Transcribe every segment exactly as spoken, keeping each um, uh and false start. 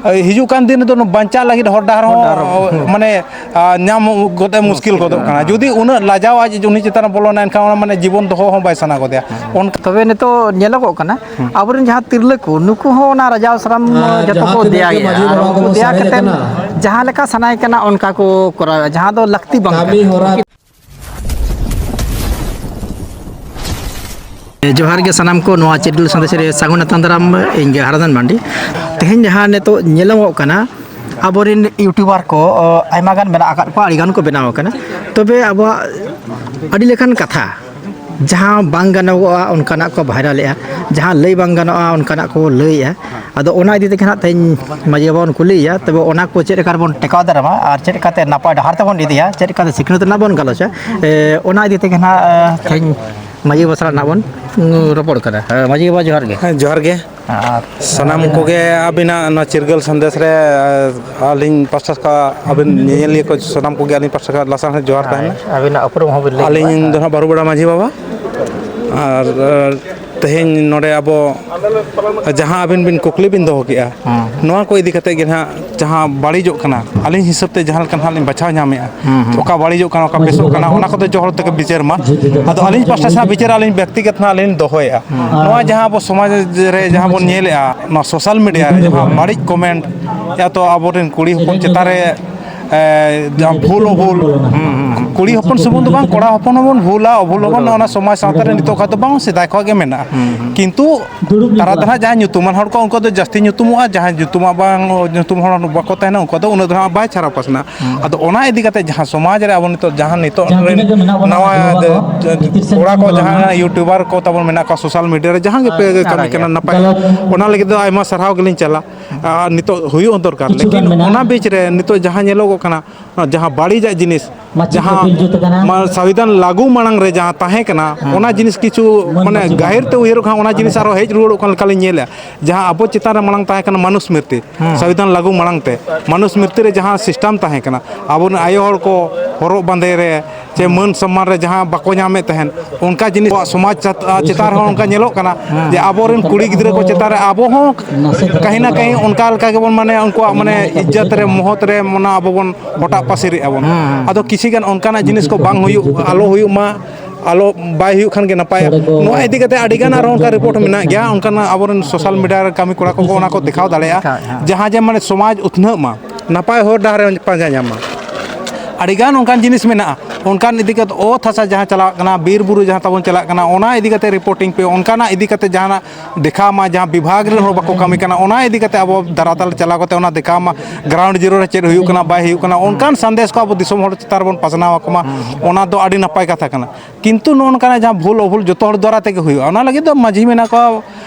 ᱦᱤᱡᱩᱜ ᱠᱟᱱ ᱫᱤᱱ ᱨᱮᱫᱚ ᱵᱟᱧᱪᱟᱜ ᱞᱟᱹᱜᱤᱫ ᱦᱚᱨ ᱰᱟᱦᱟᱨ ᱦᱚᱸ, ᱦᱚᱨ ᱰᱟᱦᱟᱨ ᱦᱚᱸ᱾ ᱢᱟᱱᱮ, ᱟ, ᱧᱟᱢ ᱜᱚᱫ ᱮ ᱢᱩᱥᱠᱤᱞ ᱜᱚᱫᱚᱜ ᱠᱟᱱᱟ᱾ ᱡᱩᱫᱤ ᱩᱱᱟᱹᱜ ᱞᱟᱡᱟᱣ ᱟᱡ ᱩᱱᱤ ᱪᱮᱛᱟᱱ ᱨᱮ ᱵᱚᱞᱚᱱᱟ, ᱮᱱᱠᱷᱟᱱ ᱚᱱᱟ ᱢᱟᱱᱮ ᱡᱤᱵᱚᱱ ᱫᱚᱦᱚ ᱦᱚᱸ ᱵᱟᱭ ᱥᱟᱱᱟ ᱜᱚᱫᱮᱭᱟ᱾ ᱚᱱᱠᱟ ᱛᱚᱵᱮ ᱱᱤᱛᱚᱜ ᱧᱮᱞᱚᱜᱚᱜ ᱠᱟᱱᱟ, ᱦᱩᱸ᱾ ᱟᱵᱚᱨᱮᱱ ᱡᱟᱦᱟᱸ ᱛᱤᱨᱞᱟᱹ ᱠᱚ, ᱱᱩᱠᱩ ᱦᱚᱸ ᱚᱱᱟ ᱨᱟᱡᱟ ᱟᱥᱨᱟᱢ ᱟᱨ ᱡᱚᱛᱚ ᱡᱟᱦᱟᱸ ᱠᱚ ᱛᱤᱱᱟᱹᱜ ᱫᱮᱭᱟ ᱜᱮ ᱜᱮᱭᱟ᱾ ᱢᱟᱹᱡᱷᱤ ᱟᱨ ᱵᱟᱵᱟ ᱩᱱᱠᱩ ᱠᱚᱵᱚ ᱫᱮᱭᱟ ᱥᱟᱨᱮᱡ ᱠᱟᱛᱮᱫ ᱟᱠᱟᱱᱟ᱾ ᱡᱟᱦᱟᱸ ᱞᱮᱠᱟ ᱥᱟᱱᱟᱭᱮ ᱠᱟᱱᱟ, ᱚᱱᱠᱟ ᱠᱚ ᱠᱚᱨᱟᱣᱟ, ᱡᱟᱦᱟᱸ ᱫᱚ ᱞᱟᱹᱠᱛᱤ ᱵᱟᱝ ᱠᱟᱹᱢᱤ ᱠᱟᱱᱟ᱾ ᱦᱚᱨᱟ ᱡᱚᱦᱟᱨ ᱜᱮ ᱥᱟᱱᱟᱢ ᱠᱚ, ᱱᱚᱣᱟ ᱪᱤᱨᱜᱟᱹᱞ ᱥᱟᱸᱫᱮᱥ ᱨᱮ ᱥᱟᱹᱜᱩᱱ ᱟᱛᱟᱝ ᱫᱟᱨᱟᱢ᱾ ᱤᱧ ᱜᱮ ᱦᱟᱨᱟᱫᱷᱚᱱ ᱢᱟᱱᱰᱤ᱾ ᱛᱮᱦᱮᱧ ᱡᱟᱦᱟᱸ ᱱᱤᱛᱚᱜ ᱧᱮᱞᱚᱜᱚᱜ ᱠᱟᱱᱟ, ᱟᱵᱚᱨᱮᱱ YouTuber ᱠᱚ, ᱚ, ᱟᱭᱢᱟ ᱜᱟᱱ ᱢᱮᱱᱟᱜ ᱟᱠᱟᱫ ᱠᱚᱣᱟ, ᱟᱹᱰᱤ ᱜᱟᱱ ᱠᱚ ᱵᱮᱱᱟᱣ ᱟᱠᱟᱱᱟ᱾ ᱛᱚᱵᱮ ᱟᱵᱚᱣᱟᱜ ᱟᱹᱰᱤ ᱞᱮᱠᱟᱱ ᱠᱟᱛᱷᱟ, ᱡᱟᱦᱟᱸ ᱵᱟᱝ ᱜᱟᱱᱚᱜᱚᱜᱼᱟ, ᱚᱱᱠᱟᱱᱟᱜ ᱠᱚ ᱵᱷᱟᱭᱨᱟᱞᱮᱜᱼᱟ, ᱡᱟᱦᱟᱸ ᱞᱟᱹᱭ ᱵᱟᱝ ᱜᱟᱱᱚᱜᱼᱟ, ᱚᱱᱠᱟᱱᱟᱜ ᱠᱚ ᱞᱟᱹᱭᱮᱜᱼᱟ᱾ ᱟᱫᱚ ᱚᱱᱟ ᱤᱫᱤ ᱛᱮᱜᱮ ᱦᱟᱸᱜ ᱛᱮᱦᱮᱧ ᱢᱟᱹᱡᱷᱤ ᱵᱟᱵᱟ ᱵᱚᱱ ᱠᱩᱞᱤᱭᱮᱭᱟ, ᱛᱚᱵᱮ ᱚᱱᱟ ᱠᱚ ᱪᱮᱫ ᱞᱮᱠᱟ ᱨᱮᱵᱚᱱ ᱴᱮᱠᱟᱣ ᱫᱟᱨᱟᱢᱟ ᱟᱨ ᱪᱮᱫ ᱞᱮᱠᱟᱛᱮ ᱱᱟᱯᱟᱭ ᱰᱟᱦᱟᱨ ᱛᱮᱵᱚᱱ ᱤᱫᱤᱭᱟ, ᱪᱮᱫ ᱞᱮᱠᱟᱛᱮ ᱥᱤᱠᱷᱱᱟᱹᱛ ᱨᱮᱱᱟᱜ ᱵᱚᱱ ᱜᱟᱞᱚᱪᱟ, ᱮ, ᱚᱱᱟ ᱤᱫᱤ ᱛᱮᱜᱮ ᱦᱟᱸᱜ, ᱮ, ᱛᱮᱦᱮᱧ ᱢᱟᱹᱡᱷᱤ ᱵᱟᱵᱟ ᱥᱟᱞᱟᱜ ᱱᱟᱜ ᱵᱚᱱ, ᱩᱸ, ᱨᱚᱯᱚᱲ ᱠᱟᱱᱟ᱾ ᱦᱮᱸ, ᱢᱟᱹᱡᱷᱤ ᱵᱟᱵᱟ, ᱡᱚᱦᱟᱨ ᱜᱮ᱾ ᱦᱮᱸ, ᱡᱚᱦᱟᱨ ᱜᱮ᱾ ᱟᱨ ᱥᱟᱱᱟᱢ ᱠᱚᱜᱮ ᱟᱹᱵᱤᱱᱟᱜ ᱱᱚᱣᱟ ᱪᱤᱨᱜᱟᱹᱞ ᱥᱟᱸᱫᱮᱥ ᱨᱮ, ᱟᱹᱞᱤᱧ ᱯᱟᱥᱴᱟ ᱠᱷᱚᱱ ᱟᱹᱵᱤᱱ ᱧᱮᱧᱮᱞᱤᱭᱟᱹ ᱠᱚ ᱥᱟᱱᱟᱢ ᱠᱚᱜᱮ ᱟᱹᱞᱤᱧ ᱯᱟᱥᱴᱟ ᱠᱷᱚᱱ ᱞᱟᱥᱟᱲᱦᱮᱫ ᱡᱚᱦᱟᱨ ᱛᱟᱦᱮᱱᱟ᱾ ᱟᱹᱵᱤᱱᱟᱜ ᱩᱯᱨᱩᱢ ᱦᱚᱸᱵᱤᱱ ᱞᱟᱹᱭ ᱟᱹᱞᱤᱧ ᱧᱚᱜᱟ᱾ ᱫᱚ ᱱᱟᱦᱟᱜ ᱵᱟᱹᱨᱩ ᱵᱮᱲᱟ ᱢᱟᱹᱡᱷᱤ ᱵᱟᱵᱟ᱾ ᱟᱨ, ᱟᱨ ᱛᱮᱦᱮᱧ ᱱᱚᱰᱮ ᱟᱵᱚ ᱡᱟᱦᱟᱸ ᱟᱹᱵᱤᱱ ᱵᱤᱱ ᱠᱩᱠᱞᱤ ᱵᱤᱱ ᱫᱚᱦᱚ ᱠᱮᱜᱼᱟ, ᱦᱮᱸ᱾ ᱱᱚᱣᱟ ᱠᱚ ᱤᱫᱤ ᱠᱟᱛᱮ ᱜᱮ ᱱᱟᱦᱟᱜ ᱡᱟᱦᱟᱸ ᱵᱟᱹᱲᱤᱡᱚᱜ ᱠᱟᱱᱟ, ᱟᱹᱞᱤᱧ ᱦᱤᱥᱟᱹᱵ ᱛᱮ ᱡᱟᱦᱟᱸ ᱞᱮᱠᱟ ᱱᱟᱦᱟᱜ ᱞᱤᱧ ᱵᱟᱪᱷᱟᱣ ᱧᱟᱢᱮᱜᱼᱟ, ᱦᱩᱸ, ᱦᱩᱸ᱾ ᱚᱠᱟ ᱵᱟᱹᱲᱤᱡᱚᱜ ᱠᱟᱱᱟ, ᱚᱠᱟ ᱵᱮᱥᱚᱜ ᱠᱟᱱᱟ, ᱚᱱᱟ ᱠᱚᱫᱚ ᱡᱚᱦᱚᱲ ᱛᱮᱜᱮ ᱵᱤᱪᱟᱹᱨ ᱢᱟ᱾ ᱟᱫᱚ ᱟᱹᱞᱤᱧ ᱯᱟᱥᱴᱟ ᱥᱮᱫ ᱵᱤᱪᱟᱹᱨ ᱟᱹᱞᱤᱧ ᱵᱮᱠᱛᱤᱜᱚᱛ ᱱᱟᱦᱟᱜ ᱞᱤᱧ ᱫᱚᱦᱚᱭᱮᱜᱼᱟ᱾ ᱦᱩᱸ᱾ ᱱᱚᱣᱟ ᱡᱟᱦᱟᱸ ᱟᱵᱚ ᱥᱚᱢᱟᱡᱽ ᱨᱮ ᱡᱟᱦᱟᱸ ᱵᱚᱱ ᱧᱮᱞᱮᱜᱼᱟ, ᱱᱚᱣᱟ social media ᱨᱮ ᱡᱟᱦᱟᱸ ᱵᱟᱹᱲᱤᱡ comment, ᱭᱟ ᱛᱚ ᱟᱵᱚᱨᱮᱱ ᱠᱩᱲᱤ ᱦᱚᱯᱚᱱ ᱪᱮᱛᱟᱱ ᱨᱮ, ᱮ, ᱡᱟᱦᱟᱸ ᱵᱷᱩᱞ ᱚᱵᱷᱩᱞ, ᱦᱩᱸ, ᱦᱩᱸ, ᱦᱩᱸ᱾ ᱠᱩᱲᱤ ᱦᱚᱯᱚᱱ ᱥᱩᱢᱩᱝ ᱫᱚ ᱵᱟᱝ, ᱠᱚᱲᱟ ᱦᱚᱯᱚᱱ ᱦᱚᱸᱵᱚᱱ ᱵᱷᱩᱞᱟ, ᱚᱵᱷᱩᱞ ᱦᱚᱸᱵᱚᱱ, ᱵᱷᱩᱞ᱾ ᱚᱱᱟ ᱥᱚᱢᱟᱡᱽ ᱥᱟᱶᱛᱟ ᱨᱮ ᱱᱤᱛᱚᱜ ᱠᱷᱚᱱ ᱫᱚ ᱵᱟᱝ, ᱥᱮᱫᱟᱭ ᱠᱷᱚᱱ ᱜᱮ ᱢᱮᱱᱟᱜᱼᱟ᱾ ᱦᱩᱸ, ᱦᱩᱸ᱾ ᱠᱤᱱᱛᱩ ᱛᱟᱨᱟ ᱫᱚ ᱱᱟᱦᱟᱜ ᱡᱟᱦᱟᱸᱭ ᱧᱩᱛᱩᱢᱟᱱ ᱦᱚᱲ ᱠᱚ, ᱩᱱᱠᱩ ᱫᱚ ᱡᱟᱹᱥᱛᱤ ᱧᱩᱛᱩᱢᱚᱜᱼᱟ, ᱡᱟᱦᱟᱸᱭ ᱧᱩᱛᱩᱢᱟᱜ ᱵᱟᱝ, ᱧᱩᱛᱩᱢ ᱦᱚᱲ ᱵᱟᱠᱚ ᱛᱟᱦᱮᱱᱟ, ᱩᱱᱠᱩ ᱫᱚ ᱩᱱᱟᱹᱜ ᱫᱚ ᱱᱟᱦᱟᱜ ᱵᱟᱭ ᱪᱷᱟᱨᱟᱣ ᱯᱟᱥᱱᱟᱜᱼᱟ᱾ ᱦᱩᱸ᱾ ᱟᱫᱚ ᱚᱱᱟ ᱤᱫᱤ ᱠᱟᱛᱮ ᱡᱟᱦᱟᱸ ᱥᱚᱢᱟᱡᱽ ᱨᱮ ᱟᱵᱚ ᱱᱤᱛᱚᱜ ᱡᱟᱦᱟᱸ ᱱᱤᱛᱚᱜ ᱡᱟᱦᱟᱸ ᱨᱮᱱ ᱛᱤᱱᱟᱹᱜ ᱜᱮ ᱢᱮᱱᱟᱜ ᱵᱚᱱᱟ ᱱᱟᱣᱟ ᱢᱟᱹᱡᱷᱤ ᱵᱟᱵᱟ ᱠᱚ, ᱵᱷᱤᱛᱤᱨ ᱥᱮᱱ ᱠᱚᱲᱟ ᱠᱚ ᱵᱚᱱ ᱡᱟᱦᱟᱸ ᱵᱚᱞᱚᱱᱟ᱾ YouTuber ᱠᱚ ᱛᱟᱵᱚᱱ ᱢᱮᱱᱟᱜ ᱠᱚᱣᱟ social media ᱨᱮ, ᱡᱟᱦᱟᱸ ᱜᱮ ᱯᱮ ᱦᱮᱸ, ᱠᱟᱹᱢᱤ ᱟᱲᱟᱜ ᱠᱟᱱᱟ, ᱜᱮ᱾ ᱱᱟᱯᱟᱭ᱾ ᱛᱟᱦᱞᱮ ᱚᱱᱟ ᱞᱟᱹᱜᱤᱫ ᱫᱚ ᱟᱭᱢᱟ ᱥᱟᱨᱦᱟᱣ ᱜᱮᱞᱤᱧ ᱪᱟᱞᱟ᱾ ᱟᱨ ᱱᱤᱛᱚᱜ ᱦᱩᱭᱩᱜ ᱦᱚᱸ ᱫᱚᱨᱠᱟᱨ᱾ ᱠᱤᱪᱷᱩ ᱜᱟᱱ ᱞᱮᱠᱤᱱ ᱢᱮᱱᱟᱜᱼᱟ᱾ ᱚᱱᱟ ᱵᱤᱪ ᱨᱮ ᱱᱤᱛᱚᱜ ᱡᱟᱦᱟᱸ ᱧᱮᱞᱚᱜᱚᱜ ᱠᱟᱱᱟ, ᱡᱟᱦᱟᱸ ᱵᱟᱹᱲᱤᱡᱟᱜ ᱡᱤᱱᱤᱥ, ᱢᱟᱪᱮᱫ ᱡᱟᱦᱟᱸ ᱠᱟᱹᱯᱤᱞ ᱡᱩᱛ ᱠᱟᱱᱟ᱾ ᱢᱟ-, ᱥᱚᱝᱵᱤᱫᱷᱟᱱ ᱞᱟᱹᱜᱩ ᱢᱟᱲᱟᱝ ᱨᱮ ᱡᱟᱦᱟᱸ ᱛᱟᱦᱮᱸ ᱠᱟᱱᱟ, ᱦᱮᱸ᱾ ᱚᱱᱟ ᱡᱤᱱᱤᱥ ᱠᱤᱪᱷᱩ ᱢᱟᱹᱱ ᱢᱟᱱᱮ ᱢᱟᱪᱮᱫ ᱜᱟᱹᱦᱤᱨ ᱛᱮ ᱩᱭᱦᱟᱹᱨᱚᱜ ᱠᱷᱟᱱ ᱚᱱᱟ ᱡᱤᱱᱤᱥ ᱟᱨᱦᱚᱸ ᱦᱮᱡ ᱨᱩᱣᱟᱹᱲᱚᱜ ᱠᱟᱱ ᱞᱮᱠᱟᱞᱤᱧ ᱧᱮᱞᱮᱫᱼᱟ᱾ ᱡᱟᱦᱟᱸ ᱟᱵᱚ ᱪᱮᱛᱟᱱ ᱨᱮ ᱢᱟᱲᱟᱝ ᱛᱟᱦᱮᱸ ᱠᱟᱱᱟ ᱢᱟᱱᱩᱥᱢᱨᱤᱛᱤ, ᱦᱮᱸ᱾ ᱥᱚᱝᱵᱤᱫᱷᱟᱱ ᱞᱟᱹᱜᱩ ᱢᱟᱲᱟᱝ ᱛᱮ ᱢᱟᱱᱩᱥᱢᱨᱤᱛᱤ ᱨᱮ ᱡᱟᱦᱟᱸ system ᱛᱟᱦᱮᱸ ᱠᱟᱱᱟ, ᱟᱵᱚᱨᱮᱱ ᱟᱭᱳ ᱦᱚᱲ ᱠᱚ ᱦᱚᱨᱚᱜ ᱵᱟᱸᱫᱮ ᱨᱮ ᱪᱮ ᱢᱟᱹᱱ ᱥᱚᱢᱢᱟᱱ ᱨᱮ ᱡᱟᱦᱟᱸ ᱵᱟᱠᱚ ᱧᱟᱢᱮᱫ ᱛᱟᱦᱮᱸᱱ, ᱚᱱᱠᱟ ᱡᱤᱱᱤᱥ ᱟᱵᱚᱣᱟᱜ ᱥᱚᱢᱟᱡᱽ ᱪᱮᱛ-, ᱪᱮᱛᱟᱱ ᱨᱮᱦᱚᱸ ᱚᱱᱠᱟ ᱧᱮᱞᱚᱜ ᱠᱟᱱᱟ ᱦᱮᱸ᱾ ᱡᱮ ᱟᱵᱚᱨᱮᱱ ᱠᱩᱲᱤ ᱜᱤᱫᱽᱨᱟᱹ ᱠᱚ ᱪᱮᱛᱟᱱ ᱨᱮ ᱟᱵᱚ ᱦᱚᱸ ᱠᱟᱹᱦᱤ ᱱᱟ ᱠᱟᱹᱦᱤ ᱚᱱᱠᱟ ᱞᱮᱠᱟ ᱜᱮᱵᱚᱱ ᱢᱟᱱᱮ ᱩᱱᱠᱩᱣᱟᱜ ᱢᱟᱱᱮ ᱤᱡᱽᱡᱚᱛ ᱨᱮ, ᱢᱚᱦᱚᱛ ᱨᱮ ᱚᱱᱟ ᱟᱵᱚ ᱵᱚᱱ ᱦᱚᱴᱟᱜ ᱯᱟᱹᱥᱤᱨᱮᱜᱼᱟ ᱵᱚᱱ᱾ ᱦᱮᱸ, ᱦᱮᱸ᱾ ᱟᱫᱚ ᱠᱤᱪᱷᱤ ᱜᱟᱱ ᱚᱱᱠᱟᱱᱟᱜ ᱡᱤᱱᱤᱥ ᱠᱚ ᱵᱟᱝ ᱦᱩᱭᱩᱜ, ᱟᱞᱚ ᱦᱩᱭᱩᱜ ᱢᱟ, ᱟᱞᱚ ᱵᱟᱭ ᱦᱩᱭᱩᱜ ᱠᱷᱟᱱ ᱜᱮ ᱱᱟᱯᱟᱭᱟ᱾ ᱱᱚᱣᱟ ᱤᱫᱤ ᱠᱟᱛᱮ ᱟᱹᱰᱤ ᱜᱟᱱ ᱟᱨᱦᱚᱸ ᱚᱱᱠᱟ report ᱢᱮᱱᱟᱜ ᱜᱮᱭᱟ, ᱚᱱᱠᱟᱱᱟᱜ ᱟᱵᱚᱨᱮᱱ social media ᱨᱮ ᱠᱟᱹᱢᱤ ᱠᱚᱲᱟ ᱠᱚᱠᱚ ᱚᱱᱟ ᱠᱚ ᱫᱮᱠᱷᱟᱣ ᱫᱟᱲᱮᱭᱟᱜᱼᱟ᱾ ᱦᱮᱸ, ᱦᱮᱸ᱾ ᱡᱟᱦᱟᱸ ᱡᱮ ᱢᱟᱱᱮ ᱥᱚᱢᱟᱡᱽ ᱩᱛᱱᱟᱹᱜ ᱢᱟ, ᱱᱟᱯᱟᱭ ᱦᱚᱨ ᱰᱟᱦᱟᱨ ᱮ ᱯᱟᱸᱡᱟ ᱧᱟᱢ ᱢᱟ᱾ ᱟᱹᱰᱤ ᱜᱟᱱ ᱚᱱᱠᱟᱱ ᱡᱤᱱᱤᱥ ᱢᱮᱱᱟᱜᱼᱟ, ᱚᱱᱠᱟᱱ ᱤᱫᱤ ᱠᱟᱛᱮ ᱚᱛ ᱦᱟᱥᱟ ᱡᱟᱦᱟᱸ ᱪᱟᱞᱟᱜ ᱠᱟᱱᱟ, ᱵᱤᱨ ᱵᱩᱨᱩ ᱡᱟᱦᱟᱸ ᱛᱟᱵᱚᱱ ᱪᱟᱞᱟᱜ ᱠᱟᱱᱟ, ᱚᱱᱟ ᱤᱫᱤ ᱠᱟᱛᱮ reporting ᱯᱮ, ᱚᱱᱠᱟᱱᱟᱜ ᱤᱫᱤ ᱠᱟᱛᱮ ᱡᱟᱦᱟᱱᱟᱜ ᱫᱮᱠᱷᱟᱣ ᱢᱟ, ᱡᱟᱦᱟᱸ ᱵᱤᱵᱷᱟᱜᱽ ᱨᱮᱱ ᱦᱚᱲ ᱵᱟᱠᱚ ᱠᱟᱹᱢᱤ ᱠᱟᱱᱟ, ᱚᱱᱟ ᱤᱫᱤ ᱠᱟᱛᱮ ᱟᱵᱚ ᱫᱷᱟᱨᱟᱛᱟᱞ ᱪᱟᱞᱟᱣ ᱠᱟᱛᱮ ᱚᱱᱟ ᱫᱮᱠᱷᱟᱣ ᱢᱟ, ground zero ᱨᱮ ᱪᱮᱫ ᱦᱩᱭᱩᱜ ᱠᱟᱱᱟ, ᱵᱟᱭ ᱦᱩᱭᱩᱜ ᱠᱟᱱᱟ, ᱚᱱᱠᱟᱱ ᱥᱟᱸᱫᱮᱥ ᱠᱚ ᱟᱵᱚ ᱫᱤᱥᱚᱢ ᱦᱚᱲ ᱪᱮᱛᱟᱱ ᱨᱮᱵᱚᱱ ᱯᱟᱥᱱᱟᱣ ᱟᱠᱚ ᱢᱟ, ᱚᱱᱟ ᱫᱚ ᱟᱹᱰᱤ ᱱᱟᱯᱟᱭ ᱠᱟᱛᱷᱟ ᱠᱟᱱᱟ᱾ ᱠᱤᱱᱛᱩ ᱱᱚᱜᱼᱚ ᱱᱚᱝᱠᱟᱱᱟᱜ ᱡᱟᱦᱟᱸ ᱵᱷᱩᱞ ᱚᱵᱷᱩᱞ ᱡᱚᱛᱚ ᱦᱚᱲ ᱫᱣᱟᱨᱟ ᱛᱮᱜᱮ ᱦᱩᱭᱩᱜᱼᱟ, ᱚᱱᱟ ᱞᱟᱹᱜᱤᱫ ᱫᱚ ᱢᱟᱹᱡᱷᱤ ᱢᱮᱱᱟᱜ ᱠᱚᱣᱟ,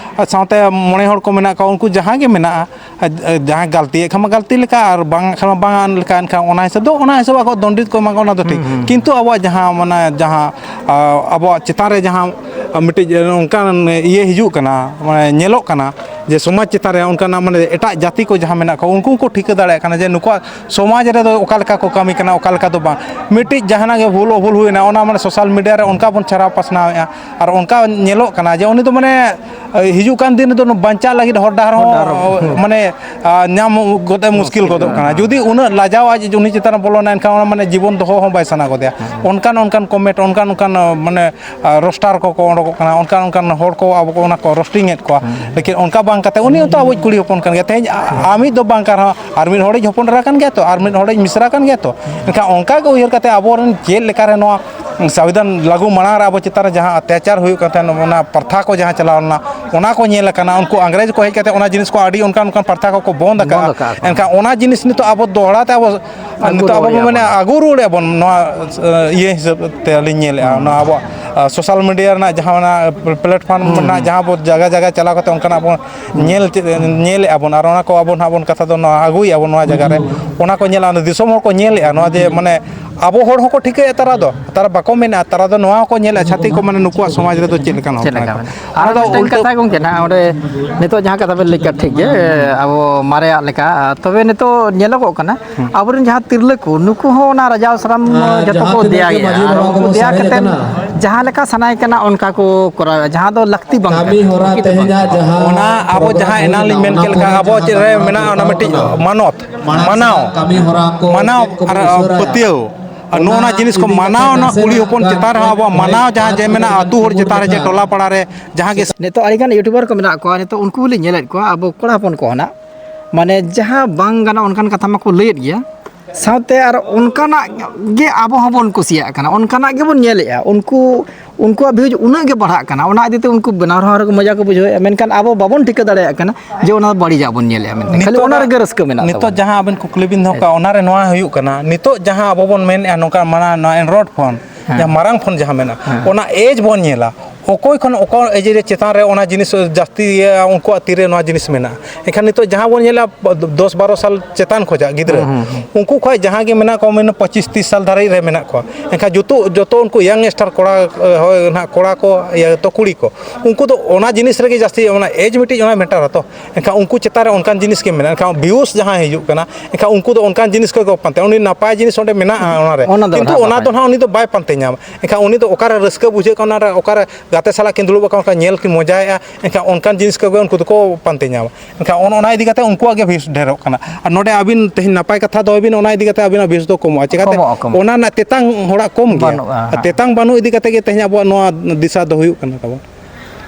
ᱥᱟᱶᱛᱮ ᱢᱚᱬᱮ ᱦᱚᱲ ᱠᱚ ᱢᱮᱱᱟᱜ ᱠᱚᱣᱟ, ᱩᱱᱠᱩ ᱡᱟᱦᱟᱸ ᱜᱮ ᱢᱮᱱᱟᱜᱼᱟ, ᱡᱟᱦᱟᱸᱭ ᱜᱟᱹᱞᱛᱤᱭᱮᱫ ᱠᱷᱟᱱ ᱢᱟ ᱜᱟᱹᱞᱛᱤ ᱞᱮᱠᱟ, ᱟᱨ ᱵᱟᱝ ᱠᱷᱟᱱ ᱢᱟ ᱵᱟᱝ ᱞᱮᱠᱟ, ᱮᱱᱠᱷᱟᱱ ᱚᱱᱟ ᱦᱤᱥᱟᱹᱵ ᱫᱚ, ᱚᱱᱟ ᱦᱤᱥᱟᱹᱵ ᱟᱠᱚ ᱫᱚᱱᱰᱤᱛ ᱠᱚ ᱮᱢᱟ ᱠᱚᱣᱟ, ᱚᱱᱟ ᱫᱚ ᱴᱷᱤᱠ᱾ ᱦᱩᱸ, ᱦᱩᱸ᱾ ᱠᱤᱱᱛᱩ ᱟᱵᱚᱣᱟᱜ ᱡᱟᱦᱟᱸ, ᱢᱟᱱᱮ, ᱡᱟᱦᱟᱸ, ᱟ, ᱟᱵᱚᱣᱟᱜ ᱪᱮᱛᱟᱱ ᱨᱮ ᱡᱟᱦᱟᱸ, ᱟ, ᱢᱤᱫᱴᱤᱡ ᱚᱱᱠᱟᱱ ᱤᱭᱟᱹ ᱦᱤᱡᱩᱜ ᱠᱟᱱᱟ, ᱢᱟᱱᱮ, ᱧᱮᱞᱚᱜ ᱠᱟᱱᱟ ᱡᱮ ᱥᱚᱢᱟᱡᱽ ᱪᱮᱛᱟᱱ ᱨᱮ ᱚᱱᱠᱟᱱᱟᱜ, ᱢᱟᱱᱮ, ᱮᱴᱟᱜ ᱡᱟᱹᱛᱤ ᱠᱚ ᱡᱟᱦᱟᱸ ᱢᱮᱱᱟᱜ ᱠᱚᱣᱟ, ᱩᱱᱠᱩ ᱦᱚᱸᱠᱚ ᱴᱷᱤᱠᱟᱹ ᱫᱟᱲᱮᱭᱟᱜ ᱠᱟᱱᱟ ᱡᱮ ᱱᱩᱠᱩᱣᱟᱜ ᱥᱚᱢᱟᱡᱽ ᱨᱮᱫᱚ ᱚᱠᱟ ᱞᱮᱠᱟ ᱠᱚ ᱠᱟᱹᱢᱤ ᱠᱟᱱᱟ, ᱚᱠᱟ ᱞᱮᱠᱟ ᱫᱚ ᱵᱟᱝ᱾ ᱢᱤᱫᱴᱤᱡ ᱡᱟᱦᱟᱱᱟᱜ ᱜᱮ ᱵᱷᱩᱞ ᱚᱵᱷᱩᱞ ᱦᱩᱭᱱᱟ, ᱚᱱᱟ, ᱢᱟᱱᱮ, social media ᱨᱮ ᱚᱱᱠᱟ ᱵᱚᱱ ᱪᱷᱟᱨᱟᱣ ᱯᱟᱥᱱᱟᱣᱮᱫᱼᱟ, ᱟᱨ ᱚᱱᱠᱟ ᱧᱮᱞᱚᱜ ᱠᱟᱱᱟ ᱡᱮ ᱩᱱᱤ ᱫᱚ, ᱢᱟᱱᱮ, ᱦᱤᱡᱩᱜ ᱠᱟᱱ ᱫᱤᱱ ᱨᱮᱫᱚ ᱵᱟᱧᱪᱟᱜ ᱞᱟᱹᱜᱤᱫ ᱦᱚᱨ ᱰᱟᱦᱟᱨ ᱦᱚᱸ, ᱦᱚᱨ ᱰᱟᱦᱟᱨ ᱦᱚᱸ᱾ ᱢᱟᱱᱮ, ᱟ, ᱧᱟᱢ ᱜᱚᱫ ᱮ ᱢᱩᱥᱠᱤᱞ ᱢᱩᱥᱠᱤᱞ ᱜᱚᱫᱚᱜ ᱠᱟᱱᱟ᱾ ᱠᱟᱱᱟ᱾ ᱡᱩᱫᱤ ᱩᱱᱟᱹᱜ ᱞᱟᱡᱟᱣ ᱟᱡ ᱩᱱᱤ ᱪᱮᱛᱟᱱ ᱨᱮ ᱵᱚᱞᱚᱱᱟ, ᱮᱱᱠᱷᱟᱱ ᱚᱱᱟ, ᱢᱟᱱᱮ, ᱡᱤᱵᱚᱱ ᱫᱚᱦᱚ ᱦᱚᱸ ᱵᱟᱭ ᱥᱟᱱᱟ ᱜᱚᱫᱮᱭᱟ᱾ ᱦᱮᱸ᱾ ᱚᱱᱠᱟᱱ, ᱚᱱᱠᱟᱱ comment, ᱚᱱᱠᱟᱱ, ᱚᱱᱠᱟᱱ, ᱢᱟᱱᱮ, ᱟ, roaster ᱠᱚᱠᱚ ᱚᱰᱚᱠᱚᱜ ᱠᱟᱱᱟ, ᱚᱱᱠᱟᱱ, ᱚᱱᱠᱟᱱ ᱦᱚᱲ ᱠᱚ ᱟᱵᱚ ᱠᱚ ᱚᱱᱟ ᱠᱚ roasting ᱮᱫ ᱠᱚᱣᱟ᱾ ᱦᱮᱸ᱾ ᱞᱮᱠᱤᱱ ᱚᱱᱠᱟ ᱵᱟᱝ ᱠᱟᱛᱮ ᱩᱱᱤ ᱦᱚᱸᱛᱚ ᱟᱵᱚᱭᱤᱡ ᱠᱩᱲᱤ ᱦᱚᱯᱚᱱ ᱠᱟᱱ ᱜᱮᱭᱟ᱾ ᱛᱮᱦᱮᱧ ᱟ-, ᱟᱢᱤᱡ ᱫᱚ ᱵᱟᱝ ᱠᱟᱱ ᱨᱮᱦᱚᱸ ᱟᱨ ᱢᱤᱫ ᱦᱚᱲᱤᱡ ᱦᱚᱯᱚᱱ ᱮᱨᱟ ᱠᱟᱱ ᱜᱮᱭᱟ ᱛᱚ, ᱟᱨ ᱢᱤᱫ ᱦᱚᱲᱤᱡ ᱢᱤᱥᱨᱟ ᱠᱟᱱ ᱜᱮᱭᱟ ᱛᱚ᱾ ᱮᱱᱠᱷᱟᱱ ᱚᱱᱠᱟ ᱜᱮ ᱩᱭᱦᱟᱹᱨ ᱠᱟᱛᱮ ᱟᱵᱚᱨᱮᱱ ᱪᱮᱫ ᱞᱮᱠᱟᱨᱮ ᱱᱚᱣᱟ ᱥᱚᱝᱵᱤᱫᱷᱟᱱ ᱞᱟᱹᱜᱩ ᱢᱟᱲᱟᱝ ᱨᱮ ᱟᱵᱚ ᱪᱮᱛᱟᱱ ᱨᱮ ᱡᱟᱦᱟᱸ ᱚᱛᱛᱟᱪᱟᱨ ᱦᱩᱭᱩᱜ ᱠᱟᱱ ᱛᱟᱦᱮᱸᱫ, ᱚᱱᱟ ᱯᱨᱚᱛᱷᱟ ᱠᱚ ᱡᱟᱦᱟᱸ ᱪᱟᱞᱟᱣ ᱞᱮᱱᱟ, ᱚᱱᱟ ᱠᱚ ᱧᱮᱞ ᱟᱠᱟᱱᱟ᱾ ᱩᱱᱠᱩ ᱤᱝᱨᱮᱡᱽ ᱠᱚ ᱦᱮᱡ ᱠᱟᱛᱮ ᱚᱱᱟ ᱡᱤᱱᱤᱥ ᱠᱚ ᱟᱹᱰᱤ ᱚᱱᱠᱟᱱ, ᱚᱱᱠᱟᱱ ᱯᱨᱚᱛᱷᱟ ᱠᱚᱠᱚ ᱵᱚᱱᱫ ᱟᱠᱟᱫᱼᱟ᱾ ᱵᱚᱱᱫ ᱟᱠᱟᱫᱼᱟ ᱠᱚ᱾ ᱮᱱᱠᱷᱟᱱ ᱚᱱᱟ ᱡᱤᱱᱤᱥ ᱱᱤᱛᱚᱜ ᱟᱵᱚ ᱫᱚᱦᱲᱟ ᱛᱮ ᱟᱵᱚ ᱟᱹᱜᱩ ᱱᱤᱛᱚᱜ ᱟᱵᱚ ᱨᱩᱣᱟᱹᱲᱮᱫᱼᱟ ᱵᱚᱱ ᱵᱚᱱ᱾ ᱢᱮᱱᱟ, ᱟᱹᱜᱩ ᱨᱩᱣᱟᱹᱲᱮᱫᱼᱟ ᱵᱚᱱ᱾ ᱱᱚᱣᱟ, ᱤᱭᱟᱹ ᱦᱤᱥᱟᱹᱵ ᱛᱮ ᱟᱹᱞᱤᱧ ᱧᱮᱞᱮᱫᱼᱟ, ᱦᱩᱸ᱾ ᱱᱚᱣᱟ ᱟᱵᱚᱣᱟᱜ, ᱥᱳᱥᱟᱞ ᱢᱤᱰᱤᱭᱟ ᱨᱮᱱᱟᱜ ᱡᱟᱦᱟᱸ ᱚᱱᱟ platform ᱦᱩᱸ, ᱨᱮᱱᱟᱜ ᱦᱩᱸ᱾ ᱡᱟᱦᱟᱸ ᱵᱚ ᱡᱟᱭᱜᱟ, ᱡᱟᱭᱜᱟ ᱪᱟᱞᱟᱣ ᱠᱟᱛᱮ ᱚᱱᱠᱟᱱᱟᱜ ᱵᱚᱱ ᱦᱩᱸ᱾ ᱧᱮᱞ ᱪᱮᱫ, ᱧᱮᱞᱮᱫᱼᱟ ᱵᱚᱱ, ᱟᱨ ᱚᱱᱟ ᱠᱚ ᱟᱵᱚ ᱱᱟᱦᱟᱜ ᱵᱚᱱ ᱠᱟᱛᱷᱟ ᱫᱚ ᱱᱚᱣᱟ ᱟᱹᱜᱩᱭᱮᱫᱼᱟ ᱵᱚᱱ ᱱᱚᱣᱟ ᱡᱟᱭᱜᱟ ᱨᱮ᱾ ᱦᱩᱸ᱾ ᱚᱱᱟ ᱠᱚ ᱧᱮᱞᱟ, ᱫᱤᱥᱚᱢ ᱦᱚᱲ ᱠᱚ ᱧᱮᱞᱮᱫᱼᱟ ᱱᱚᱣᱟ ᱡᱮ, ᱢᱟᱱᱮ, ᱟᱵᱚ ᱦᱚᱲ ᱦᱚᱸᱠᱚ ᱴᱷᱤᱠᱟᱹᱭᱟ ᱛᱟᱨᱟ ᱫᱚ, ᱛᱟᱨᱟ ᱵᱟᱠᱚ ᱢᱮᱱᱟ, ᱛᱟᱨᱟ ᱫᱚ ᱱᱚᱣᱟ ᱦᱚᱸᱠᱚ ᱧᱮᱞᱟ ᱪᱷᱟᱹᱛᱤᱠ ᱠᱚ, ᱢᱟᱱᱮ ᱱᱩᱠᱩᱣᱟᱜ ᱥᱚᱢᱟᱡᱽ ᱨᱮᱫᱚ ᱪᱮᱫ ᱞᱮᱠᱟᱱ ᱦᱚᱲ ᱪᱮᱫ ᱠᱟᱱᱟ ᱞᱮᱠᱟ ᱠᱚ᱾ ᱢᱮᱱᱟ? ᱟᱨ ᱚᱱᱟ ᱫᱚ ᱢᱤᱫᱴᱟᱝ ᱩᱞᱴᱟᱹ ᱠᱟᱛᱷᱟ ᱜᱚᱝᱠᱮ ᱱᱟᱦᱟᱜ, ᱚᱸᱰᱮ ᱱᱤᱛᱚᱜ ᱡᱟᱦᱟᱸ ᱠᱟᱛᱷᱟ ᱵᱮᱱ ᱞᱟᱹᱭ ᱠᱮᱫ ᱴᱷᱤᱠ ᱜᱮ, ᱟᱵᱚ ᱢᱟᱨᱮᱭᱟᱜ ᱞᱮᱠᱟ᱾ ᱛᱚᱵᱮ ᱱᱤᱛᱚᱜ ᱧᱮᱞᱚᱜᱚᱜ ᱠᱟᱱᱟ, ᱦᱩᱸ᱾ ᱟᱵᱚᱨᱮᱱ ᱡᱟᱦᱟᱸ ᱛᱤᱨᱞᱟᱹ ᱠᱚ, ᱱᱩᱠᱩ ᱦᱚᱸ ᱚᱱᱟ ᱨᱟᱡᱟᱣ ᱥᱟᱨᱟᱢ ᱟᱨ ᱡᱚᱛᱚ ᱡᱟᱦᱟᱸ ᱠᱚ ᱛᱤᱱᱟᱹᱜ ᱫᱮᱭᱟ ᱜᱮ ᱜᱮᱭᱟ᱾ ᱢᱟᱹᱡᱷᱤ ᱟᱨ ᱵᱟᱵᱟ ᱩᱱᱠᱩ ᱠᱚᱵᱚ ᱫᱮᱭᱟ ᱥᱟᱨᱮᱡ ᱠᱟᱛᱮᱫ ᱟᱠᱟᱱᱟ, ᱡᱟᱦᱟᱸ ᱞᱮᱠᱟ ᱥᱟᱱᱟᱭᱮ ᱠᱟᱱᱟ ᱚᱱᱠᱟ ᱠᱚ ᱠᱚᱨᱟᱣᱮᱫᱼᱟ, ᱡᱟᱦᱟᱸ ᱫᱚ ᱞᱟᱹᱠᱛᱤ ᱵᱟᱝ ᱠᱟᱹᱢᱤ ᱠᱟᱱᱟ, ᱦᱚᱨᱟ ᱩᱪᱤᱛ ᱵᱟᱝ ᱛᱮᱦᱮᱧᱟᱜ ᱠᱟᱱᱟ᱾ ᱡᱟᱦᱟᱸ ᱚᱱᱟ ᱟᱵᱚ program ᱡᱟᱦᱟᱸ ᱮᱱᱟᱝ ᱞᱤᱧ ᱦᱩᱭᱱᱟ, ᱢᱮᱱ ᱚᱱᱟ ᱠᱮᱫ ᱠᱚ ᱞᱮᱠᱟ, ᱟᱵᱚ ᱪᱮᱫ ᱨᱮ ᱢᱮᱱᱟᱜᱼᱟ, ᱚᱱᱟ ᱢᱤᱫᱴᱤᱡ ᱢᱟᱱᱚᱛ, ᱢᱟᱲᱟᱝ ᱢᱟᱱᱟᱣ, ᱥᱮᱫ ᱠᱟᱹᱢᱤ ᱦᱚᱨᱟ ᱠᱚ ᱢᱟᱱᱟᱣ ᱪᱮᱫ ᱠᱚᱵᱚᱱ ᱟᱨ, ᱟᱨ ᱥᱩᱥᱟᱹᱨᱟ ᱭᱟ? ᱯᱟᱹᱛᱭᱟᱹᱣ᱾ ᱟᱨ ᱱᱚᱜᱼᱚ ᱱᱟ ᱚᱱᱟ ᱡᱤᱱᱤᱥ ᱠᱚ ᱤᱫᱤ ᱠᱟᱛᱮ ᱢᱟᱱᱟᱣ, ᱚᱱᱟ ᱱᱟᱥᱮ ᱠᱩᱲᱤ ᱦᱚᱯᱚᱱ ᱪᱮᱛᱟᱱ ᱨᱮᱦᱚᱸ ᱟᱵᱚᱣᱟᱜ ᱢᱟᱱᱟᱣ ᱡᱟᱦᱟᱸ ᱡᱮ ᱢᱮᱱᱟᱜᱼᱟ, ᱟᱹᱛᱩ ᱦᱚᱲ ᱪᱮᱛᱟᱱ ᱨᱮ ᱡᱮ ᱴᱚᱞᱟ ᱯᱟᱲᱟ ᱨᱮ ᱡᱟᱦᱟᱸ ᱜᱮ᱾ ᱱᱤᱛᱚᱜ ᱟᱹᱰᱤᱜᱟᱱ YouTuber ᱠᱚ ᱢᱮᱱᱟᱜ ᱠᱚᱣᱟ, ᱱᱤᱛᱚᱜ ᱩᱱᱠᱩ ᱦᱚᱸᱞᱤᱧ ᱧᱮᱞᱮᱫ ᱠᱚᱣᱟ, ᱟᱵᱚ ᱠᱚᱲᱟ ᱦᱚᱯᱚᱱ ᱠᱚ ᱱᱟᱜ, ᱢᱟᱱᱮ ᱡᱟᱦᱟᱸ ᱵᱟᱝ ᱜᱟᱱᱚᱜ ᱚᱱᱠᱟᱱ ᱠᱟᱛᱷᱟ ᱢᱟᱠᱚ ᱞᱟᱹᱭᱮᱫ ᱜᱮᱭᱟ, ᱥᱟᱶᱛᱮ ᱟᱨ ᱚᱱᱠᱟᱱᱟᱜ ᱜᱮ ᱟᱵᱚ ᱦᱚᱸᱵᱚᱱ ᱠᱩᱥᱤᱭᱟᱜ ᱠᱟᱱᱟ, ᱚᱱᱠᱟᱱᱟᱜ ᱜᱮᱵᱚᱱ ᱧᱮᱞᱮᱫᱼᱟ᱾ ᱩᱱᱠᱩ, ᱩᱱᱠᱩᱣᱟᱜ views ᱩᱱᱟᱹᱜ ᱜᱮ ᱵᱟᱲᱦᱟᱜ ᱠᱟᱱᱟ, ᱚᱱᱟ ᱤᱫᱤ ᱛᱮ ᱩᱱᱠᱩ ᱵᱮᱱᱟᱣ ᱨᱮᱦᱚᱸ ᱟᱨ ᱢᱚᱡᱟ ᱠᱚ ᱵᱩᱡᱷᱟᱹᱣᱮᱫᱼᱟ, ᱢᱮᱱᱠᱷᱟᱱ ᱟᱵᱚ ᱵᱟᱵᱚᱱ ᱴᱷᱤᱠᱟᱹ ᱫᱟᱲᱮᱭᱟᱜ ᱠᱟᱱᱟ ᱡᱮ ᱚᱱᱟ ᱵᱟᱹᱲᱤᱡᱟᱜ ᱵᱚᱱ ᱧᱮᱞᱮᱫᱼᱟ ᱢᱮᱱᱛᱮ, ᱠᱷᱟᱹᱞᱤ ᱱᱤᱛᱚᱜ ᱚᱱᱟ ᱨᱮᱜᱮ ᱨᱟᱹᱥᱠᱟᱹ ᱢᱮᱱᱟᱜ ᱱᱤᱛᱚᱜ ᱛᱟᱵᱚᱱᱟ᱾ ᱡᱟᱦᱟᱸ ᱟᱵᱮᱱ ᱠᱩᱠᱞᱤ ᱵᱤᱱ ᱫᱚᱦᱚ ᱠᱟᱜᱼᱟ, ᱚᱱᱟ ᱨᱮ ᱱᱚᱣᱟ ᱦᱩᱭᱩᱜ ᱠᱟᱱᱟ, ᱱᱤᱛᱚᱜ ᱡᱟᱦᱟᱸ ᱟᱵᱚ ᱵᱚᱱ ᱢᱮᱱᱮᱫᱼᱟ ᱱᱚᱝᱠᱟ ᱢᱟᱱᱟ-, ᱱᱚᱣᱟ Android phone, ᱦᱮᱸ᱾ ᱡᱟᱦᱟᱸ ᱢᱟᱨᱟᱝ phone ᱡᱟᱦᱟᱸ ᱢᱮᱱᱟᱜᱼᱟ, ᱦᱮᱸ᱾ ᱚᱱᱟ age ᱵᱚᱱ ᱧᱮᱞᱟ, ᱚᱠᱚᱭ ᱠᱷᱚᱱ ᱚᱠᱟ age ᱨᱮ ᱪᱮᱛᱟᱱ ᱨᱮ ᱚᱱᱟ ᱡᱤᱱᱤᱥ ᱡᱟᱹᱥᱛᱤ ᱤᱭᱟᱹ, ᱩᱱᱠᱩᱣᱟᱜ ᱛᱤᱨᱮ ᱱᱚᱣᱟ ᱡᱤᱱᱤᱥ ᱢᱮᱱᱟᱜᱼᱟ᱾ ᱮᱱᱠᱷᱟᱱ ᱱᱤᱛᱚᱜ ᱡᱟᱦᱟᱸ ᱵᱚᱱ ᱧᱮᱞᱟ, ᱫᱚᱥ ᱵᱟᱨᱚ ᱥᱟᱞ ᱪᱮᱛᱟᱱ ᱠᱷᱚᱱᱟᱜ ᱜᱤᱫᱽᱨᱟᱹ, ᱦᱩᱸ, ᱦᱩᱸ, ᱦᱩᱸ᱾ ᱩᱱᱠᱩ ᱠᱷᱚᱱ ᱡᱟᱦᱟᱸ ᱜᱮ ᱢᱮᱱᱟᱜ ᱠᱚᱣᱟ, ᱢᱮᱱ ᱯᱚᱸᱪᱤᱥ ᱛᱤᱥ ᱥᱟᱞ ᱫᱷᱟᱹᱨᱤᱡ ᱨᱮ ᱢᱮᱱᱟᱜ ᱠᱚᱣᱟ᱾ ᱮᱱᱠᱷᱟᱱ ᱡᱚᱛᱚ, ᱡᱚᱛᱚ ᱩᱱᱠᱩ youngster ᱠᱚᱲᱟ, ᱦᱳᱭ, ᱱᱟᱦᱟᱜ ᱠᱚᱲᱟ ᱠᱚ, ᱤᱭᱟᱹ, ᱛᱚ ᱠᱩᱲᱤ ᱠᱚ, ᱩᱱᱠᱩ ᱫᱚ ᱚᱱᱟ ᱡᱤᱱᱤᱥ ᱨᱮᱜᱮ ᱡᱟᱹᱥᱛᱤ, ᱚᱱᱟ age ᱢᱤᱫᱴᱤᱡ ᱚᱱᱟ matter ᱟᱛᱚ᱾ ᱮᱱᱠᱷᱟᱱ ᱩᱱᱠᱩ ᱪᱮᱛᱟᱱ ᱨᱮ ᱚᱱᱠᱟᱱ ᱡᱤᱱᱤᱥ ᱜᱮ ᱢᱮᱱᱟᱜᱼᱟ᱾ ᱮᱱᱠᱷᱟᱱ views ᱡᱟᱦᱟᱸ ᱦᱤᱡᱩᱜ ᱠᱟᱱᱟ, ᱮᱱᱠᱷᱟᱱ ᱩᱱᱠᱩ ᱫᱚ ᱚᱱᱠᱟᱱ ᱡᱤᱱᱤᱥ ᱠᱚᱜᱮ ᱠᱚ ᱯᱟᱱᱛᱮᱭᱟ᱾ ᱩᱱᱤ ᱱᱟᱯᱟᱭ ᱡᱤᱱᱤᱥ ᱚᱸᱰᱮ ᱢᱮᱱᱟᱜᱼᱟ ᱚᱱᱟ ᱨᱮ, ᱚᱱᱟ ᱫᱚ ᱠᱤᱱᱛᱩ ᱱᱟᱦᱟᱜ ᱚᱱᱟ ᱵᱟᱠᱚ ᱫᱚ ᱱᱟᱦᱟᱜ ᱩᱱᱤ ᱫᱚ ᱵᱟᱭ ᱯᱟᱱᱛᱮ ᱧᱟᱢᱟ᱾ ᱮᱱᱠᱷᱟᱱ ᱩᱱᱤ ᱫᱚ ᱚᱠᱟᱨᱮ ᱨᱟᱹᱥᱠᱟᱹ ᱵᱩᱡᱷᱟᱹᱜ ᱠᱟᱱᱟ, ᱚᱱᱟᱨᱮ ᱚᱠᱟᱨᱮ ᱜᱟᱛᱮ ᱥᱟᱞᱟᱜ ᱠᱤᱱ ᱫᱩᱲᱩᱵ ᱟᱠᱟᱱ, ᱚᱱᱠᱟ ᱧᱮᱞ ᱠᱤᱱ ᱢᱚᱡᱟᱭᱮᱫᱼᱟ, ᱮᱱᱠᱷᱟᱱ ᱚᱱᱠᱟᱱ ᱡᱤᱱᱤᱥ ᱠᱚᱜᱮ ᱩᱱᱠᱩ ᱫᱚᱠᱚ ᱯᱟᱱᱛᱮ ᱧᱟᱢᱟ᱾ ᱮᱱᱠᱷᱟᱱ ᱚᱱ-, ᱚᱱᱟ ᱤᱫᱤ ᱠᱟᱛᱮ ᱩᱱᱠᱩᱣᱟᱜ ᱜᱮ views ᱰᱷᱮᱨᱚᱜ ᱠᱟᱱᱟ᱾ ᱟᱨ ᱱᱚᱰᱮ ᱟᱹᱵᱤᱱ ᱛᱮᱦᱮᱧ ᱱᱟᱯᱟᱭ ᱠᱟᱛᱷᱟ ᱫᱚᱦᱚᱭ ᱵᱤᱱ, ᱚᱱᱟ ᱤᱫᱤ ᱠᱟᱛᱮ ᱟᱹᱵᱤᱱᱟᱜ views ᱫᱚ ᱠᱚᱢᱚᱜᱼᱟ᱾ ᱪᱮᱠᱟᱛᱮ? ᱠᱚᱢᱚᱜᱼᱟ, ᱠᱚᱢᱚᱜᱼᱟ᱾ ᱚᱱᱟ ᱨᱮᱱᱟᱜ ᱛᱮᱛᱟᱝ ᱦᱚᱲᱟᱜ ᱠᱚᱢ ᱜᱮᱭᱟ᱾ ᱵᱟᱹᱱᱩᱜᱼᱟ, ᱟᱨ ᱦᱮᱸ᱾ ᱛᱮᱛᱟᱝ ᱵᱟᱹᱱᱩᱜ ᱤᱫᱤ ᱠᱟᱛᱮ ᱜᱮ ᱛᱮᱦᱮᱧ ᱟᱵᱚᱣᱟᱜ ᱱᱚᱣᱟ ᱫᱤᱥᱟ ᱫᱚ ᱦᱩᱭᱩᱜ ᱠᱟᱱᱟ ᱛᱟᱵᱚᱱ᱾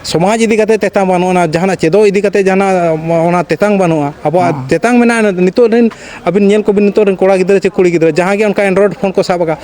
ᱥᱚᱢᱟᱡᱽ ᱤᱫᱤ ᱠᱟᱛᱮ ᱛᱮᱛᱟᱝ ᱵᱟᱹᱱᱩᱜᱼᱟ, ᱚᱱᱟ ᱡᱟᱦᱟᱱᱟᱜ ᱪᱮᱫᱚᱜ ᱤᱫᱤ ᱠᱟᱛᱮ ᱡᱟᱦᱟᱱᱟᱜ, ᱚᱱᱟ ᱛᱮᱛᱟᱝ ᱵᱟᱹᱱᱩᱜᱼᱟ᱾ ᱟᱵᱚᱣᱟᱜ ᱦᱮᱸ᱾ ᱛᱮᱛᱟᱝ ᱢᱮᱱᱟᱜᱼᱟ ᱱᱤᱛᱚᱜ ᱨᱮᱱ, ᱟᱹᱵᱤᱱ ᱧᱮᱞ ᱠᱚᱵᱤᱱ ᱱᱤᱛᱚᱜ ᱨᱮᱱ ᱠᱚᱲᱟ ᱜᱤᱫᱽᱨᱟᱹ ᱪᱮ ᱠᱩᱲᱤ ᱜᱤᱫᱽᱨᱟᱹ ᱡᱟᱦᱟᱸ ᱜᱮ ᱚᱱᱠᱟ Android phone ᱠᱚ ᱥᱟᱵ ᱟᱠᱟᱫ,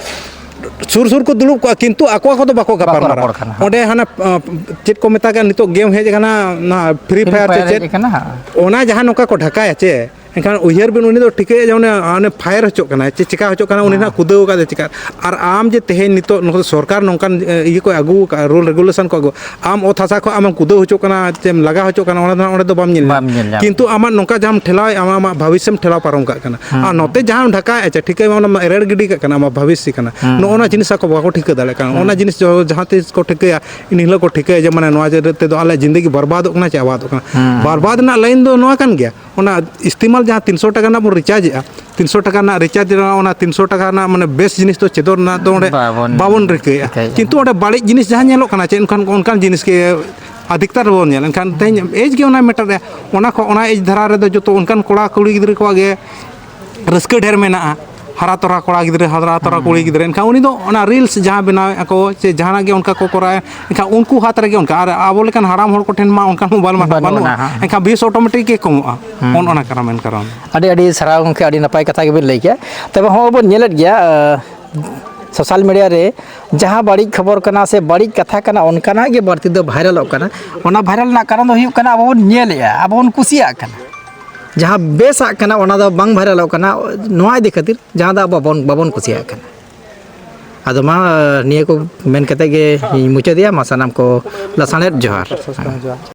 ᱥᱩᱨ ᱥᱩᱨ ᱠᱚ ᱫᱩᱲᱩᱵ ᱠᱚᱜᱼᱟ, ᱠᱤᱱᱛᱩ ᱟᱠᱚ ᱟᱠᱚ ᱫᱚ ᱵᱟᱠᱚ ᱵᱟᱠᱚ ᱜᱟᱯᱟᱞ ᱢᱟᱨᱟᱜᱼᱟ᱾ ᱨᱚᱯᱚᱲ ᱠᱟᱱᱟ, ᱦᱮᱸ᱾ ᱚᱸᱰᱮ ᱦᱟᱱᱟ, ᱟᱸ, ᱪᱮᱫ ᱠᱚ ᱢᱮᱛᱟᱜ ᱠᱟᱱᱟ, ᱱᱤᱛᱚᱜ game ᱦᱮᱡ ᱟᱠᱟᱱᱟ, ᱚᱱᱟ Free Free Fire ᱥᱮ Fire ᱪᱮᱫ? ᱦᱮᱡ ᱟᱠᱟᱱᱟ, ᱦᱮᱸ᱾ ᱚᱱᱟ ᱡᱟᱦᱟᱸ ᱱᱚᱝᱠᱟ ᱠᱚ ᱰᱷᱟᱠᱟᱭᱟ ᱪᱮ, ᱮᱱᱠᱷᱟᱱ ᱩᱭᱦᱟᱹᱨ ᱵᱤᱱ, ᱩᱱᱤ ᱫᱚ ᱴᱷᱤᱠᱟᱹᱭᱟ ᱡᱮ ᱚᱱᱮ, ᱚᱱᱮ ᱯᱷᱟᱭᱟᱨ ᱦᱚᱪᱚᱜ ᱠᱟᱱᱟᱭ ᱪᱮ ᱪᱮᱠᱟ ᱦᱚᱪᱚᱜ ᱠᱟᱱᱟ, ᱩᱱᱤ ᱱᱟᱜ ᱠᱩᱫᱟᱹᱣ ᱟᱠᱟᱫ ᱪᱮᱠᱟ᱾ ᱟᱨ ᱟᱢ ᱡᱮ ᱛᱮᱦᱮᱧ ᱱᱤᱛᱚᱜ ᱱᱚᱣᱟ ᱥᱚᱨᱠᱟᱨ ᱱᱚᱝᱠᱟᱱ, ᱮ, ᱤᱭᱟᱹ ᱠᱚ ᱟᱹᱜᱩ ᱟᱠᱟᱫᱼᱟ, ᱨᱩᱞ ᱨᱮᱜᱩᱞᱮᱥᱚᱱ ᱠᱚ ᱟᱹᱜᱩ, ᱟᱢ ᱚᱛ ᱦᱟᱥᱟ ᱠᱷᱚᱱ ᱟᱢᱮᱢ ᱠᱩᱫᱟᱹᱣ ᱦᱚᱪᱚᱜ ᱠᱟᱱᱟ ᱪᱮᱢ ᱞᱟᱜᱟ ᱦᱚᱪᱚᱜ ᱠᱟᱱᱟ, ᱚᱸᱰᱮ ᱫᱚ ᱱᱟᱜ, ᱚᱸᱰᱮ ᱫᱚ ᱵᱟᱢ ᱧᱮᱞ ᱧᱟᱢᱟ᱾ ᱵᱟᱢ ᱧᱮᱞ ᱧᱟᱢᱟ᱾ ᱠᱤᱱᱛᱩ ᱟᱢᱟᱜ ᱱᱚᱝᱠᱟ ᱡᱟᱦᱟᱸᱢ ᱴᱷᱮᱞᱟᱣᱮᱫᱼᱟ, ᱟᱢᱟᱜ, ᱟᱢᱟᱜ ᱵᱷᱟᱵᱤᱥᱮᱢ ᱴᱷᱮᱞᱟᱣ ᱯᱟᱨᱚᱢ ᱠᱟᱜ ᱠᱟᱱᱟ᱾ ᱦᱩᱸ᱾ ᱟᱨ ᱱᱚᱛᱮ ᱡᱟᱦᱟᱸᱢ ᱰᱷᱟᱠᱟᱭᱮᱫᱼᱟ ᱪᱮ, ᱴᱷᱤᱠᱟᱹᱭ ᱢᱮ, ᱚᱱᱟ ᱢᱟ ᱮᱨᱮᱲ ᱜᱤᱰᱤ ᱠᱟᱜ ᱠᱟᱱᱟ, ᱟᱢᱟᱜ ᱵᱷᱟᱵᱤᱥ ᱠᱟᱱᱟ᱾ ᱦᱩᱸ᱾ ᱱᱚᱜᱼᱚ ᱱᱚᱣᱟ ᱡᱤᱱᱤᱥ ᱟᱠᱚ ᱵᱟᱠᱚ ᱴᱷᱤᱠᱟᱹ ᱫᱟᱲᱮᱭᱟᱜ ᱠᱟᱱᱟ᱾ ᱦᱩᱸ᱾ ᱚᱱᱟ ᱡᱤᱱᱤᱥ ᱡᱚ-, ᱡᱟᱦᱟᱸ ᱛᱤᱥ ᱠᱚ ᱴᱷᱤᱠᱟᱹᱭᱟ, ᱤᱱ ᱦᱤᱞᱳᱜ ᱠᱚ ᱴᱷᱤᱠᱟᱹᱭᱟ ᱡᱮ, ᱢᱟᱱᱮ, ᱱᱚᱣᱟ ᱡᱮ ᱛᱮᱫᱚ ᱟᱞᱮᱭᱟᱜ ᱡᱤᱱᱫᱮᱜᱤ ᱵᱚᱨᱵᱟᱫᱚᱜ ᱠᱟᱱᱟ ᱪᱮ ᱟᱵᱟᱫᱚᱜ ᱠᱟᱱᱟ᱾ ᱦᱩᱸ᱾ ᱵᱚᱨᱵᱟᱫ ᱨᱮᱱᱟᱜ ᱞᱟᱭᱤᱱ ᱫᱚ ᱱᱚᱣᱟ ᱠᱟᱱ ᱜᱮᱭᱟ᱾ ᱚᱱᱟ ᱤᱥᱛᱮᱢᱟᱞ ᱡᱟᱦᱟᱸ ᱛᱤᱱᱥᱚ ᱴᱟᱠᱟ ᱨᱮᱱᱟᱜ ᱵᱚᱱ ᱨᱤᱪᱟᱨᱡᱽ ᱮᱜᱼᱟ, ᱛᱤᱱᱥᱚ ᱴᱟᱠᱟ ᱨᱮᱱᱟᱜ ᱨᱤᱪᱟᱨᱡᱽ ᱨᱮ ᱚᱱᱟ ᱛᱤᱱᱥᱚ ᱴᱟᱠᱟ ᱨᱮᱱᱟᱜ, ᱢᱟᱱᱮ, ᱵᱮᱥ ᱡᱤᱱᱤᱥ ᱫᱚ ᱪᱮᱫᱚᱜ ᱨᱮᱱᱟᱜ ᱫᱚ ᱚᱸᱰᱮ ᱵᱟᱵᱚᱱ ᱵᱟᱵᱚᱱ ᱨᱤᱠᱟᱹᱭᱮᱫᱼᱟ᱾ ᱨᱤᱠᱟᱹᱭᱮᱫᱼᱟ᱾ ᱠᱤᱱᱛᱩ ᱚᱸᱰᱮ ᱵᱟᱹᱲᱤᱡ ᱡᱤᱱᱤᱥ ᱡᱟᱦᱟᱸ ᱧᱮᱞᱚᱜ ᱠᱟᱱᱟ ᱪᱮ, ᱚᱱᱠᱟᱱ, ᱚᱱᱠᱟᱱ ᱡᱤᱱᱤᱥ ᱜᱮ ᱟᱫᱷᱤᱠᱛᱟᱨ ᱵᱚᱱ ᱧᱮᱞᱟ᱾ ᱮᱱᱠᱷᱟᱱ ᱛᱮᱦᱮᱧ ᱮᱡᱽ ᱜᱮ ᱚᱱᱟ ᱢᱮᱴᱟᱨ ᱨᱮ, ᱚᱱᱟ ᱠᱷᱚ-, ᱚᱱᱟ ᱮᱡᱽ ᱫᱷᱟᱨᱟ ᱨᱮᱫᱚ ᱡᱚᱛᱚ ᱚᱱᱠᱟᱱ ᱠᱚᱲᱟ ᱠᱩᱲᱤ ᱜᱤᱫᱽᱨᱟᱹ ᱠᱚᱣᱟᱜ ᱜᱮ ᱨᱟᱹᱥᱠᱟᱹ ᱰᱷᱮᱨ ᱢᱮᱱᱟᱜᱼᱟ᱾ ᱦᱟᱨᱟ ᱛᱚᱨᱟ ᱠᱚᱲᱟ ᱜᱤᱫᱽᱨᱟᱹ, ᱦᱟᱨᱟ ᱛᱚᱨᱟ ᱦᱩᱸ᱾ ᱠᱩᱲᱤ ᱜᱤᱫᱽᱨᱟᱹ, ᱮᱱᱠᱷᱟᱱ ᱩᱱᱤ ᱫᱚ ᱚᱱᱟ ᱨᱤᱞᱥ ᱡᱟᱦᱟᱸ ᱵᱮᱱᱟᱣᱮᱫᱼᱟ ᱠᱚ ᱪᱮ ᱡᱟᱦᱟᱱᱟᱜ ᱜᱮ ᱚᱱᱠᱟ ᱠᱚ ᱠᱚᱨᱟᱣᱮᱫᱼᱟ, ᱮᱱᱠᱷᱟᱱ ᱩᱱᱠᱩ ᱦᱟᱛ ᱨᱮᱜᱮ ᱚᱱᱠᱟ᱾ ᱟᱨ ᱟᱵᱚ ᱞᱮᱠᱟᱱ ᱦᱟᱲᱟᱢ ᱦᱚᱲ ᱠᱚᱴᱷᱮᱱ ᱢᱟ ᱚᱱᱠᱟᱱ ᱢᱳᱵᱟᱭᱤᱞ ᱢᱟ ᱵᱟᱹᱱᱩᱜ ᱵᱟᱹᱱᱩᱜᱼᱟ᱾ ᱟᱱᱟ ᱦᱟᱸᱜ᱾ ᱮᱱᱠᱷᱟᱱ ᱵᱮᱥ ᱚᱴᱳᱢᱮᱴᱤᱠ ᱜᱮ ᱠᱚᱢᱚᱜᱼᱟ᱾ ᱦᱩᱸ᱾ ᱚᱱ ᱚᱱᱟ ᱠᱟᱨᱚᱱ ᱢᱮᱱ ᱠᱟᱨᱚᱱ᱾ ᱟᱹᱰᱤ ᱟᱹᱰᱤ ᱥᱟᱨᱦᱟᱣ ᱜᱚᱢᱠᱮ, ᱟᱹᱰᱤ ᱱᱟᱯᱟᱭ ᱠᱟᱛᱷᱟ ᱜᱮᱵᱤᱱ ᱞᱟᱹᱭ ᱠᱮᱜᱼᱟ᱾ ᱛᱚᱵᱮ ᱦᱚᱸ ᱵᱚᱱ ᱧᱮᱞᱮᱫ ᱜᱮᱭᱟ, ᱟᱸ, ᱥᱳᱥᱟᱞ ᱢᱤᱰᱤᱭᱟ ᱨᱮ ᱡᱟᱦᱟᱸ ᱵᱟᱹᱲᱤᱡ ᱠᱷᱚᱵᱚᱨ ᱠᱟᱱᱟ ᱥᱮ ᱵᱟᱹᱲᱤᱡ ᱠᱟᱛᱷᱟ ᱠᱟᱱᱟ, ᱚᱱᱠᱟᱱᱟᱜ ᱜᱮ ᱵᱟᱹᱲᱛᱤ ᱫᱚ ᱵᱷᱟᱭᱨᱟᱞᱚᱜ ᱠᱟᱱᱟ᱾ ᱚᱱᱟ ᱵᱷᱟᱭᱨᱟᱞ ᱨᱮᱱᱟᱜ ᱠᱟᱨᱚᱱ ᱫᱚ ᱦᱩᱭᱩᱜ ᱠᱟᱱᱟ, ᱟᱵᱚ ᱵᱚᱱ ᱧᱮᱞᱮᱜᱼᱟ, ᱟᱵᱚ ᱵᱚᱱ ᱠᱩᱥᱤᱭᱟᱜ ᱠᱟᱱᱟ᱾ ᱡᱟᱦᱟᱸ ᱵᱮᱥᱟᱜ ᱠᱟᱱᱟ, ᱚᱱᱟ ᱫᱚ ᱵᱟᱝ ᱵᱷᱟᱭᱨᱟᱞᱚᱜ ᱠᱟᱱᱟ, ᱱᱚᱣᱟ ᱤᱫᱤ ᱠᱷᱟᱹᱛᱤᱨ, ᱡᱟᱦᱟᱸ ᱫᱚ ᱟᱵᱚ ᱵᱟᱵᱚᱱ, ᱵᱟᱵᱚᱱ ᱠᱩᱥᱤᱭᱟᱜ ᱠᱟᱱᱟ᱾ ᱟᱫᱚ ᱢᱟ, ᱱᱤᱭᱟᱹ ᱠᱚ ᱢᱮᱱ ᱠᱟᱛᱮ ᱜᱮ ᱤᱧ ᱢᱩᱪᱟᱹᱫᱮᱜᱼᱟ᱾ ᱢᱟ ᱥᱟᱱᱟᱢ ᱠᱚ ᱞᱟᱥᱟᱬᱦᱮᱫ ᱡᱚᱦᱟᱨ᱾